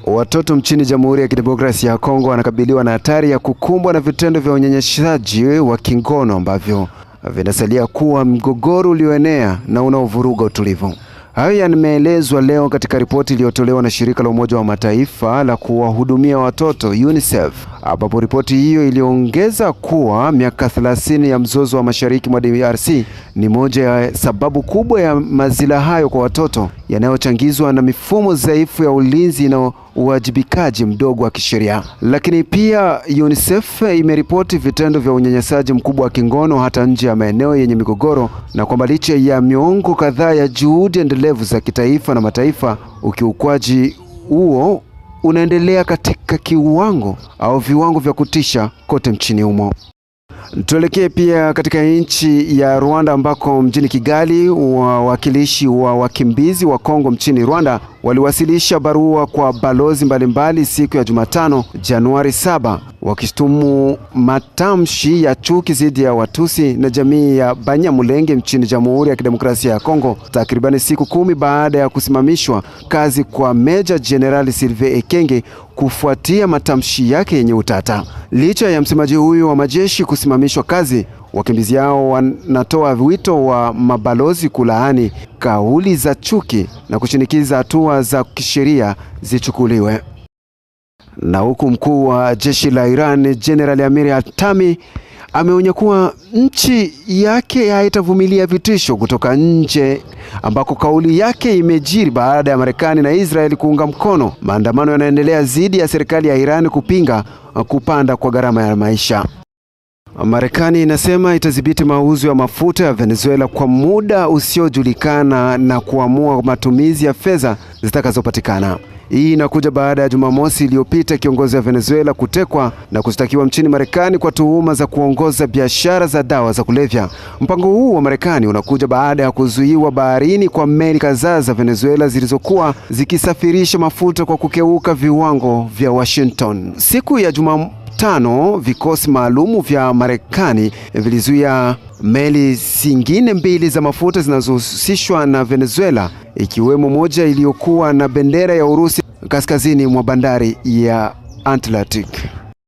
Watoto nchini Jamhuri ya Kidemokrasia ya Kongo wanakabiliwa na hatari ya kukumbwa na vitendo vya unyanyasaji wa kingono ambavyo vinasalia kuwa mgogoro ulioenea na unaovuruga utulivu. Hayo yameelezwa leo katika ripoti iliyotolewa na shirika la Umoja wa Mataifa la kuwahudumia watoto UNICEF, ambapo ripoti hiyo iliongeza kuwa miaka 30 ya mzozo wa mashariki mwa DRC ni moja ya sababu kubwa ya mazila hayo kwa watoto yanayochangizwa na mifumo dhaifu ya ulinzi na uwajibikaji mdogo wa kisheria. Lakini pia UNICEF imeripoti vitendo vya unyanyasaji mkubwa wa kingono hata nje ya maeneo yenye migogoro, na kwamba licha ya miongo kadhaa ya juhudi endelevu za kitaifa na mataifa, ukiukwaji huo unaendelea katika kiwango au viwango vya kutisha kote nchini humo. Tuelekee pia katika nchi ya Rwanda ambako mjini Kigali wawakilishi wa wakimbizi wa Kongo nchini Rwanda waliwasilisha barua kwa balozi mbalimbali siku ya Jumatano, Januari 7, wakishtumu matamshi ya chuki dhidi ya Watusi na jamii ya Banyamulenge nchini Jamhuri ya Kidemokrasia ya Kongo, takribani siku 10 baada ya kusimamishwa kazi kwa Meja Jenerali Sylvain Ekenge kufuatia matamshi yake yenye utata. Licha ya msemaji huyu wa majeshi kusimamishwa kazi, wakimbizi hao wanatoa wito wa mabalozi kulaani kauli za chuki na kushinikiza hatua za kisheria zichukuliwe. Na huku mkuu wa jeshi la Iran Jenerali Amir Hatami ameonya kuwa nchi yake haitavumilia vitisho kutoka nje, ambako kauli yake imejiri baada ya Marekani na Israeli kuunga mkono maandamano yanaendelea dhidi ya serikali ya Iran kupinga kupanda kwa gharama ya maisha. Marekani inasema itadhibiti mauzo ya mafuta ya Venezuela kwa muda usiojulikana na kuamua matumizi ya fedha zitakazopatikana. Hii inakuja baada ya Jumamosi iliyopita kiongozi wa Venezuela kutekwa na kushtakiwa nchini Marekani kwa tuhuma za kuongoza biashara za dawa za kulevya. Mpango huu wa Marekani unakuja baada ya kuzuiwa baharini kwa meli kadhaa za Venezuela zilizokuwa zikisafirisha mafuta kwa kukeuka viwango vya Washington. Siku ya Jumatano, vikosi maalumu vya Marekani vilizuia meli zingine mbili za mafuta zinazohusishwa na Venezuela, ikiwemo moja iliyokuwa na bendera ya Urusi kaskazini mwa bandari ya Atlantic.